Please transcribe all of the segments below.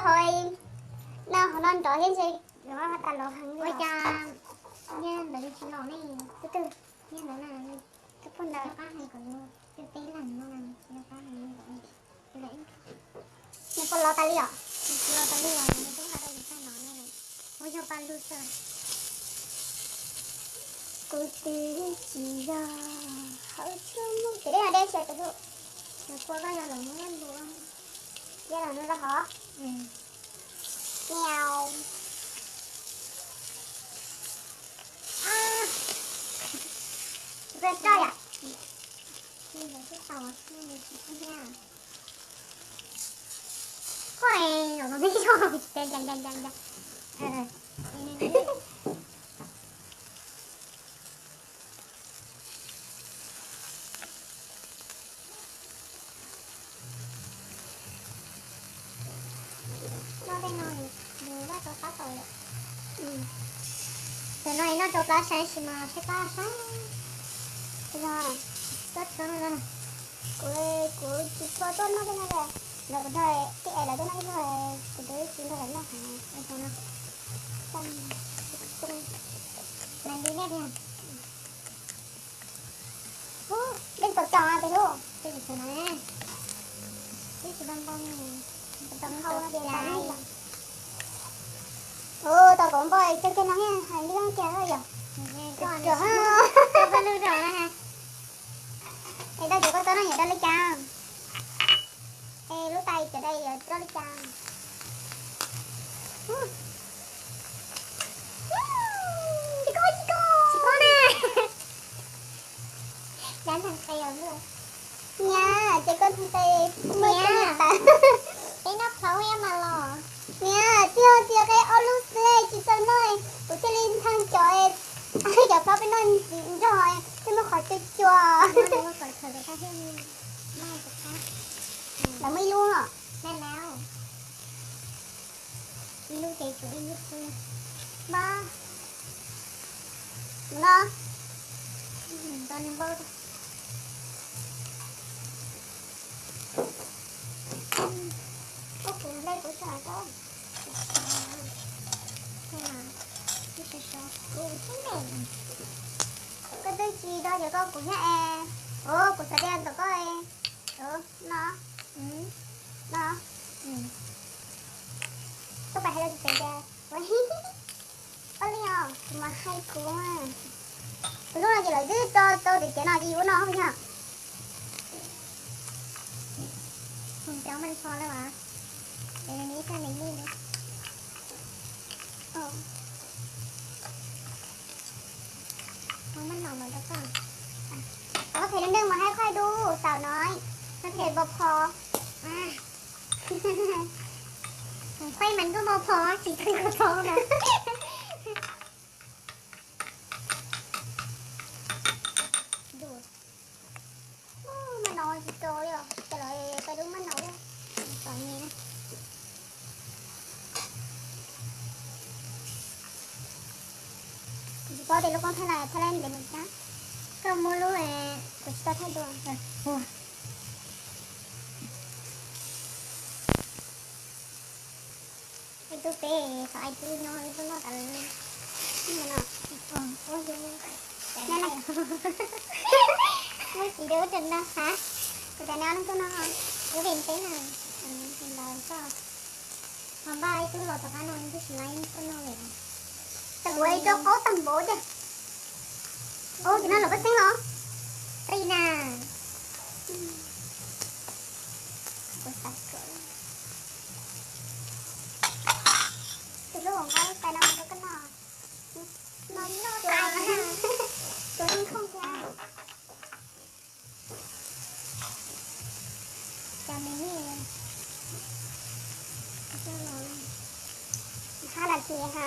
Hov, no hov no nrov thiab ntshe los tas los heev. Ua cas nyiaj ntawd tsis los ne? Tus twg? Nyiaj ntawd na, tus poj ntawd qab hais kom yus peb leeg no, yus qab hais kom nws puas los tas li os? Nws tsis los tas li os, nws twb nqa rau yus tag no ne. Ua yog paj lug xwb. Kuv twb tsis yog hauv tshuaj muag. Ces dej no dej tsis tus hlub. Nws kua koj yog los muab lub. Yog los nws los hov. Niau. Tus peb roj yom. Koj los tib yog, ya ya ya ya. Noj tej no nws noj rau plab tau yom. Tam no noj rau plab saib sis mas saib plab saib. Yog, txhob txhob no. Kuv, kuv tsis tshua tuaj noj tej no li. Lawv kuv nrog tij es lawv tuaj noj ib zaug, kuv twb tsis nrog lawv noj heev. Mas li nej tiag. Ub, dej tau tso pem lub. Twb tsis tshua na, twb tsis npau npau, tau nqau tias. Ub, tau kauv npoj cog kiag no hais li kiag yom. Cog, cog, cog paj lug rau na. Es tau cov koj tau no yog rau li cas? Es lub tais cov dais yog rau li cas? Tsis koj, tsis koj. Tsis koj na. Dab ntag qe os. Niam, ces koj nthe, niam, peb noj plhaub ib mas los. Niam, txiv, txiv qe ob lub xwb tsis tau noj, kuv thiaj li nthe cov, cov plhaub peb noj ntxiv nrog thiaj muaj qhov cua cua. Lawv muaj ib lub os. Ib lub ces tshuav ib lub xwb. Npab. Mus no. Tau nws npau. Ub, kuv nplej kuv tso tau. Kuv xwb ne. Koj twb tsis do cov koj kuv thiab es. Ub, kuv xav tias ntawm koj es. No. No. Koj pais hais rau tus pem tias, ua li os, kuv mas hais kuv mas. Tus hlub no ces lawv twb tso tau tias no ces yus ua no yog. Cov me ntsho lawm as. Ces nws ib txoj me nij li. Muab maj naus los rau koj. Có thể đơn đơn mà hay khoai đu, xào nói. Có thể bò phò. Khoai maj ntuj bò phò, chỉ cần có phò mà. Maj naus tsis tso li os, ces lawv pais lub maj naus. Txom nyem na. Kuv tsis paub tias lub koob thaij no thaij li ntev mus cas. Koj muab lub, kuv tsis tau thaij dua. Ib tug peb xav ib tug nyob ib tug noj tas li. Muab tsis dua ua rau noj xav. Kuv tas noj ib tug no, kuv pem teb na. Ntawd koj. Ho npaj ib tug los tom qab no twb tsis laib ib tug no li. Tau kuv ib rau qaub tag npaum tiag. Ub, ces no los koj xeeb los. Qij na. Kuv xav kawm. Tus hlub nqa tais no mus rau koj noj. No noj tais na. Tus hlub khoom thiab. Cov me nij. Hab las thi ha.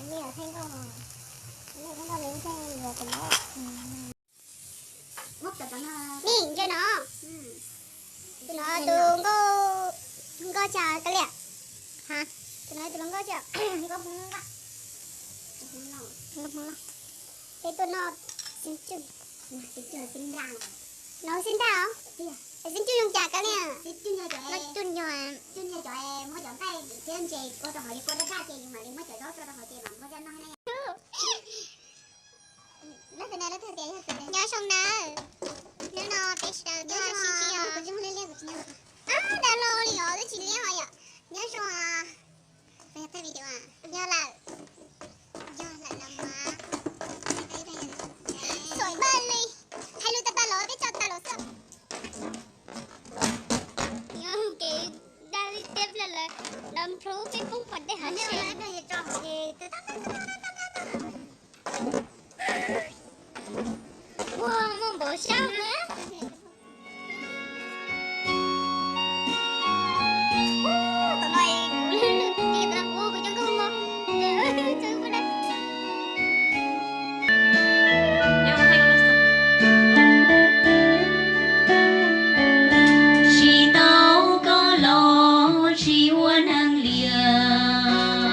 Nij theej nkauj, nij theej nkauj nws theej yuav tus no. Nij ntsia no. Tus no tus nkauj, nkauj tsa kab liam. Ha, tus no tus hluas nkauj tsa, nkauj Hmoob Lauj. Peb tuaj noj xib cwg. No xib nraj os. Xib cuj zoo cas koj li? Xib cuj yog cov, cuj yog, cuj yog cov muab cov nqaij thiab ntses kua rau hauv li kua daj daj ces yus mam li muab cov zaub rau rau hauv ces mam muab zaj noj na. Nyob zoo nawb, hnub no peb sawv daws tuaj sib ntsib os. Dav hlau li os, twb tsis liab os yom. Nyob zoo, yog lawm, yog lawm los mas. Txhua npaj li, hais lus tas tas los peb tso tas los xwb. Nyob kev daj li teb lawm, los plhu peb poob pom dej hov tsheb. Ua muaj npaum sab na. Tsis tau koj los tsis ua neeg liam,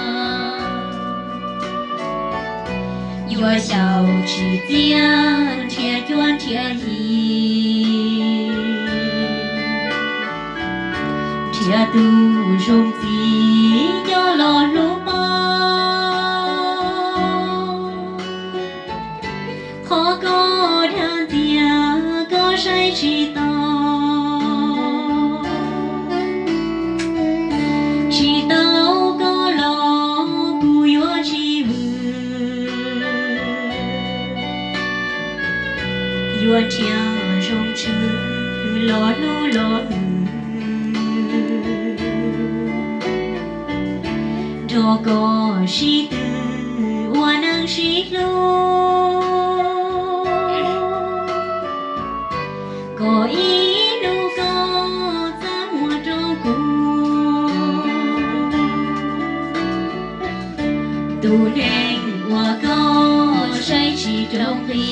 yuav xyaum tsis txiaj nrhiav cuab nrhiav yig, nrhiav tus zoo txiv nyob los hlub pab. Qhov koj dag ntxias koj saib tsis taus, tsis tau koj los kuv yuav tsis vwm, yuav nrhiav zoo tshwm los hlub los hwm, nrog koj sib tw ua neej sib hlub. Kom ib hnub koj txaj muag rau kuv, tus neeg uas koj saib tsis rau nqi.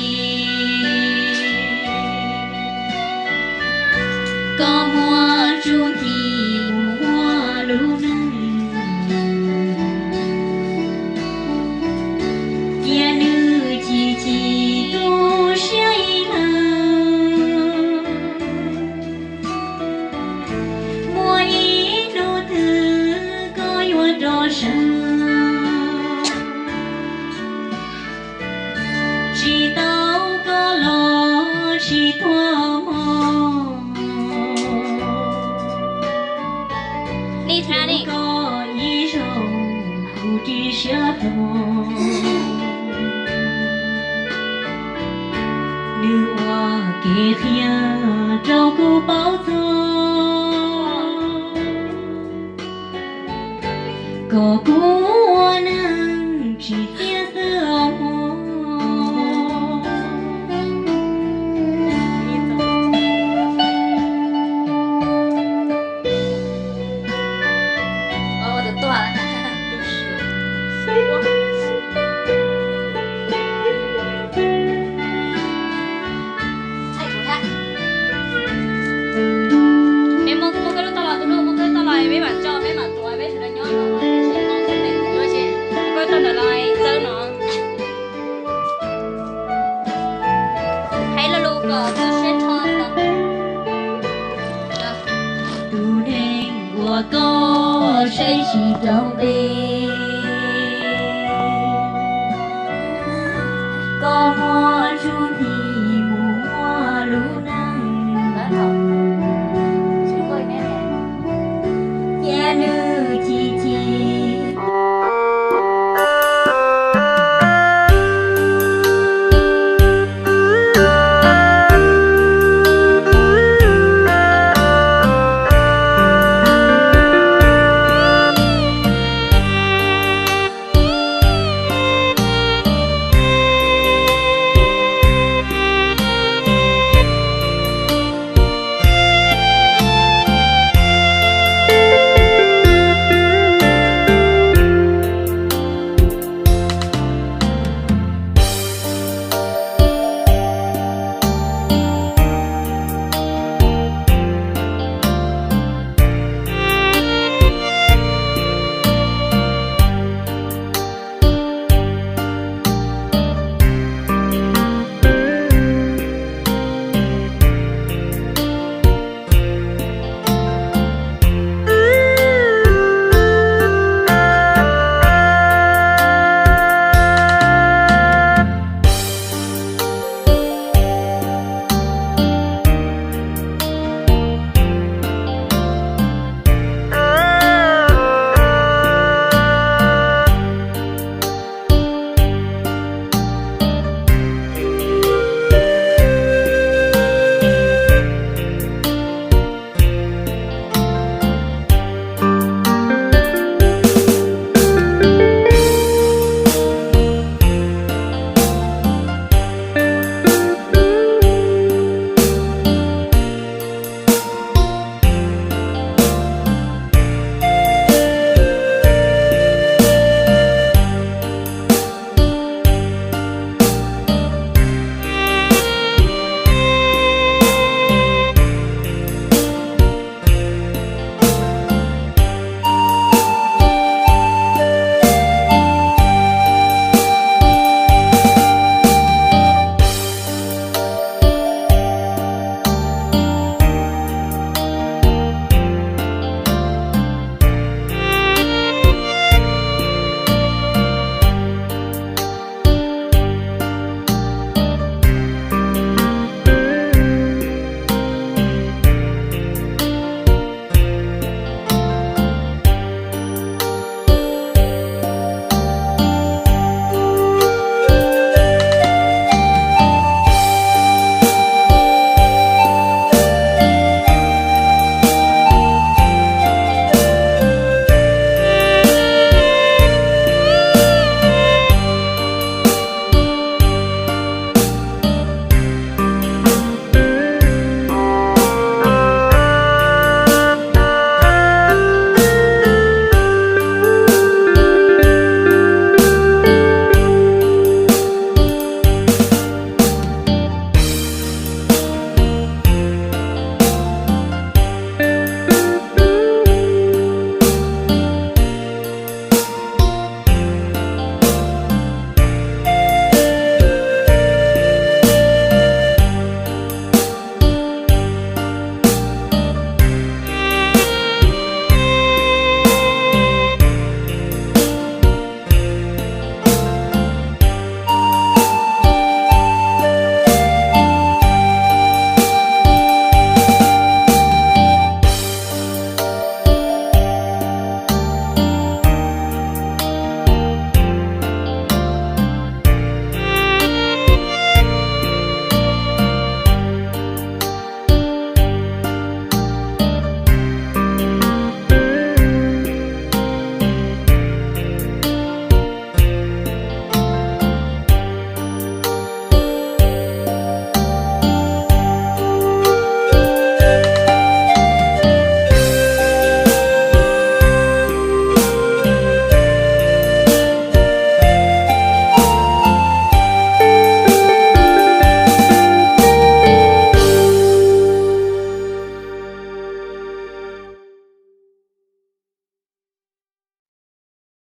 Koj muaj tsuj ci mus muaj lub neej, cia nws chim chim tu siab ib leeg. Muaj ib hnub twg koj yuav rov sawv, tsis tau koj los tsis thuaj mog. Koj ib zaug kuv ris siab hlo, nws ua kev qhia rau kuv paub txog, kom kuv ua neeg tsis txiaj xwb os mog. Peb muab, muab koj lub toj los, tus lub muab koj lub toj los, peb mam tso, peb mam tuav, peb sawv daws nyob no, peb tsis tau ntawm los txawb no. Hais lo lus kom txawj siab rho. Tus neeg uas koj saib tsis rau nqi.